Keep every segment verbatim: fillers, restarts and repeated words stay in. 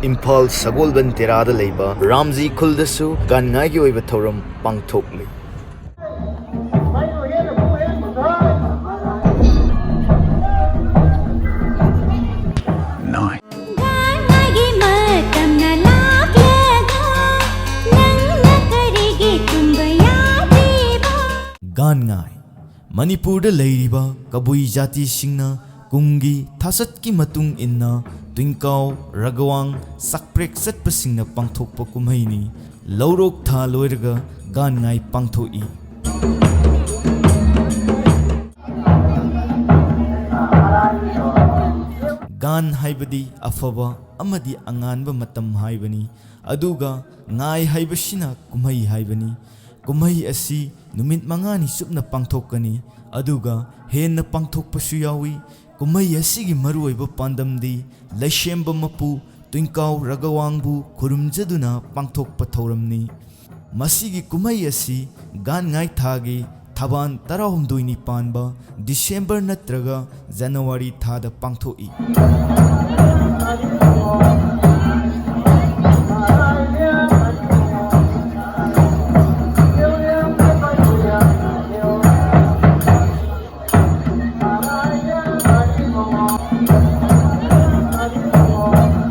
ꯏꯝꯐꯥꯜ ꯁꯒꯣꯜꯕꯟ ꯇꯦꯔꯥꯗ ꯂꯩꯕ ꯔꯥꯝꯖꯤ ꯈꯨꯜꯗꯁꯨ ꯒꯥꯟꯉꯥꯏꯒꯤ ꯑꯣꯏꯕ ꯊꯧꯔꯝ ꯄꯥꯡꯊꯣꯛꯂꯤ꯫ ꯒꯥꯟꯉꯥꯏ꯫ ꯃꯅꯤꯄꯨꯔꯗ ꯂꯩꯔꯤꯕ ꯀꯕꯨꯏ ꯖꯥꯇꯤꯁꯤꯡꯅ ꯀꯨꯝꯒꯤ ꯊꯥꯁꯠꯀꯤ ꯃꯇꯨꯡ ꯏꯟꯅ ꯇꯨꯏꯡꯀꯥꯎ, ꯔꯒꯋꯥꯡ, ꯆꯥꯛꯄ꯭ꯔꯦꯛ ꯆꯠꯄꯁꯤꯡꯅ ꯄꯥꯡꯊꯣꯛꯄ ꯀꯨꯝꯍꯩꯅꯤ꯫ ꯂꯧꯔꯣꯛ ꯊꯥ ꯂꯣꯏꯔꯒ ꯒꯥꯟꯉꯥꯏ ꯄꯥꯡꯊꯣꯛꯏ꯫ ꯒꯥꯟ ꯍꯥꯏꯕꯗꯤ ꯑꯐꯕ ꯑꯃꯗꯤ ꯑꯉꯥꯟꯕ ꯃꯇꯝ ꯍꯥꯏꯕꯅꯤ, ꯑꯗꯨꯒ ꯉꯥꯏ ꯍꯥꯏꯕꯁꯤꯅ ꯀꯨꯝꯍꯩ ꯍꯥꯏꯕꯅꯤ꯫ ꯀꯨꯝꯍꯩ ꯑꯁꯤ ꯅꯨꯃꯤꯠ ꯃꯉꯥꯅꯤ ꯆꯨꯞꯅ ꯄꯥꯡꯊꯣꯛꯀꯅꯤ, ꯑꯗꯨꯒ ꯍꯦꯟꯅ ꯄꯥꯡꯊꯣꯛꯄꯁꯨ ꯌꯥꯎꯏ꯫ ꯀꯨꯝꯍꯩ ꯑꯁꯤꯒꯤ ꯃꯔꯨꯑꯣꯏꯕ ꯄꯥꯟꯗꯝꯗꯤ ꯂꯩꯁꯦꯝꯕ ꯃꯄꯨ ꯇꯨꯏꯡꯀꯥꯎ ꯔꯒꯋꯥꯡꯕꯨ ꯈꯨꯔꯨꯝꯖꯗꯨꯅ ꯄꯥꯡꯊꯣꯛꯄ ꯊꯧꯔꯝꯅꯤ꯫ ꯃꯁꯤꯒꯤ ꯀꯨꯝꯍꯩ ꯑꯁꯤ ꯒꯥꯟꯉꯥꯏ ꯊꯥꯒꯤ ꯊꯕꯥꯟ ꯇꯔꯥꯍꯨꯝꯗꯣꯏꯅꯤ ꯄꯥꯟꯕ ꯗꯤꯁꯦꯝꯕꯔ ꯅꯠꯇ꯭ꯔꯒ ꯖꯅꯋꯥꯔꯤ ꯊꯥꯗ ꯄꯥꯡꯊꯣꯛꯏ꯫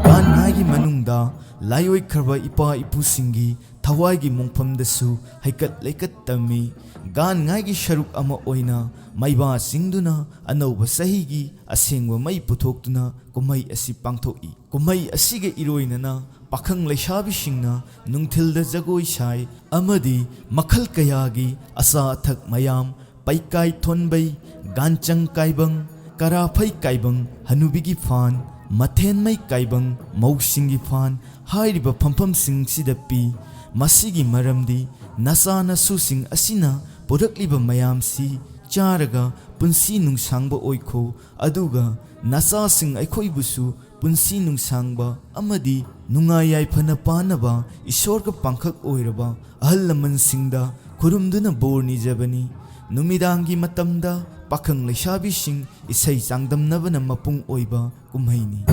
ꯒꯥꯟꯉꯥꯏꯒꯤ ꯃꯅꯨꯡꯗ ꯂꯥꯏꯑꯣꯏꯈ꯭ꯔꯕ ꯏꯄꯥ ꯏꯄꯨꯁꯤꯡꯒꯤ ꯊꯋꯥꯏꯒꯤ ꯃꯣꯡꯐꯝꯗꯁꯨ ꯍꯩꯀꯠ ꯂꯩꯀꯠ ꯇꯝꯃꯤ꯫ ꯒꯥꯟꯉꯥꯏꯒꯤ ꯁꯔꯨꯛ ꯑꯃ ꯑꯣꯏꯅ ꯃꯩꯕꯥ ꯆꯤꯡꯗꯨꯅ ꯑꯅꯧꯕ ꯆꯍꯤꯒꯤ ꯑꯁꯦꯡꯕ ꯃꯩ ꯄꯨꯊꯣꯛꯇꯨꯅ ꯀꯨꯝꯍꯩ ꯑꯁꯤ ꯄꯥꯡꯊꯣꯛꯏ꯫ ꯀꯨꯝꯍꯩ ꯑꯁꯤꯒ ꯏꯔꯣꯏꯅꯅ ꯄꯥꯈꯪ ꯂꯩꯁꯥꯕꯤꯁꯤꯡꯅ ꯅꯨꯡꯊꯤꯜꯗ ꯖꯒꯣꯏ ꯁꯥꯏ ꯑꯃꯗꯤ ꯃꯈꯜ ꯀꯌꯥꯒꯤ ꯑꯆꯥ ꯑꯊꯛ ꯃꯌꯥꯝ, ꯄꯩꯀꯥꯏ ꯊꯣꯟꯕꯩ, ꯒꯥꯟꯆꯪ ꯀꯥꯏꯕꯪ, ꯀꯔꯥꯐꯩ ꯀꯥꯏꯕꯪ, ꯍꯅꯨꯕꯤꯒꯤ ꯐꯥꯟ, ꯃꯊꯦꯟꯃꯩ ꯀꯥꯏꯕꯪ, ꯃꯧꯁꯤꯡꯒꯤ ꯐꯥꯟ ꯍꯥꯏꯔꯤꯕ ꯐꯝꯐꯝꯁꯤꯡꯁꯤꯗ ꯄꯤ꯫ ꯃꯁꯤꯒꯤ ꯃꯔꯝꯗꯤ ꯅꯆꯥ ꯅꯁꯨꯁꯤꯡ ꯑꯁꯤꯅ ꯄꯨꯔꯛꯂꯤꯕ ꯃꯌꯥꯝꯁꯤ ꯆꯥꯔꯒ ꯄꯨꯟꯁꯤ ꯅꯨꯡꯁꯥꯡꯕ ꯑꯣꯏꯈꯣ, ꯑꯗꯨꯒ ꯅꯆꯥꯁꯤꯡ ꯑꯩꯈꯣꯏꯕꯨꯁꯨ ꯄꯨꯟꯁꯤ ꯅꯨꯡꯁꯥꯡꯕ ꯑꯃꯗꯤ ꯅꯨꯡꯉꯥꯏ ꯌꯥꯏꯐꯅ ꯄꯥꯟꯅꯕ ꯏꯁꯣꯔꯒ ꯄꯥꯡꯈꯛ ꯑꯣꯏꯔꯕ ꯑꯍꯜ ꯂꯃꯟꯁꯤꯡꯗ ꯈꯨꯔꯨꯝꯗꯨꯅ ꯕꯣꯔ ꯅꯤꯖꯕꯅꯤ꯫ ꯅꯨꯃꯤꯗꯥꯡꯒꯤ ꯃꯇꯝꯗ ꯄꯥꯈꯪ ꯂꯩꯁꯥꯕꯤꯁꯤꯡ ꯏꯁꯩ ꯆꯥꯡꯗꯝꯅꯕꯅ ꯃꯄꯨꯡ ꯑꯣꯏꯕ ꯀꯨꯝꯍꯩꯅꯤ꯫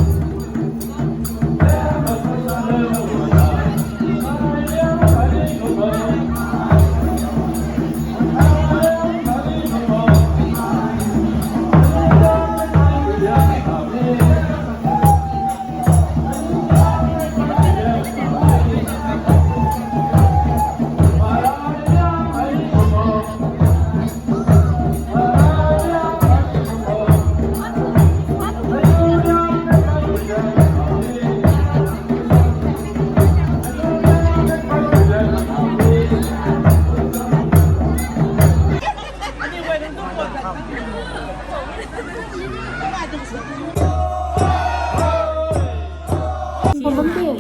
ꯈꯣꯝꯕꯝꯗꯦꯝ꯫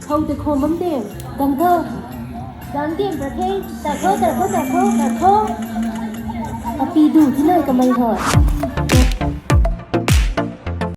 ꯍꯧꯗ ꯈꯣꯝꯕꯝꯗꯦꯝ꯫ ꯒꯪꯊꯧ꯫ ꯒꯪꯗꯦꯝ ꯕ꯭ꯔꯊꯦꯡ꯫ ꯇꯥꯈꯣ, ꯇꯥꯈꯣ, ꯇꯥꯈꯣ, ꯇꯥꯈꯣ꯫ ꯑꯄꯤꯗꯨ ꯊꯤꯅ ꯀꯃꯩ ꯍꯣꯏ꯫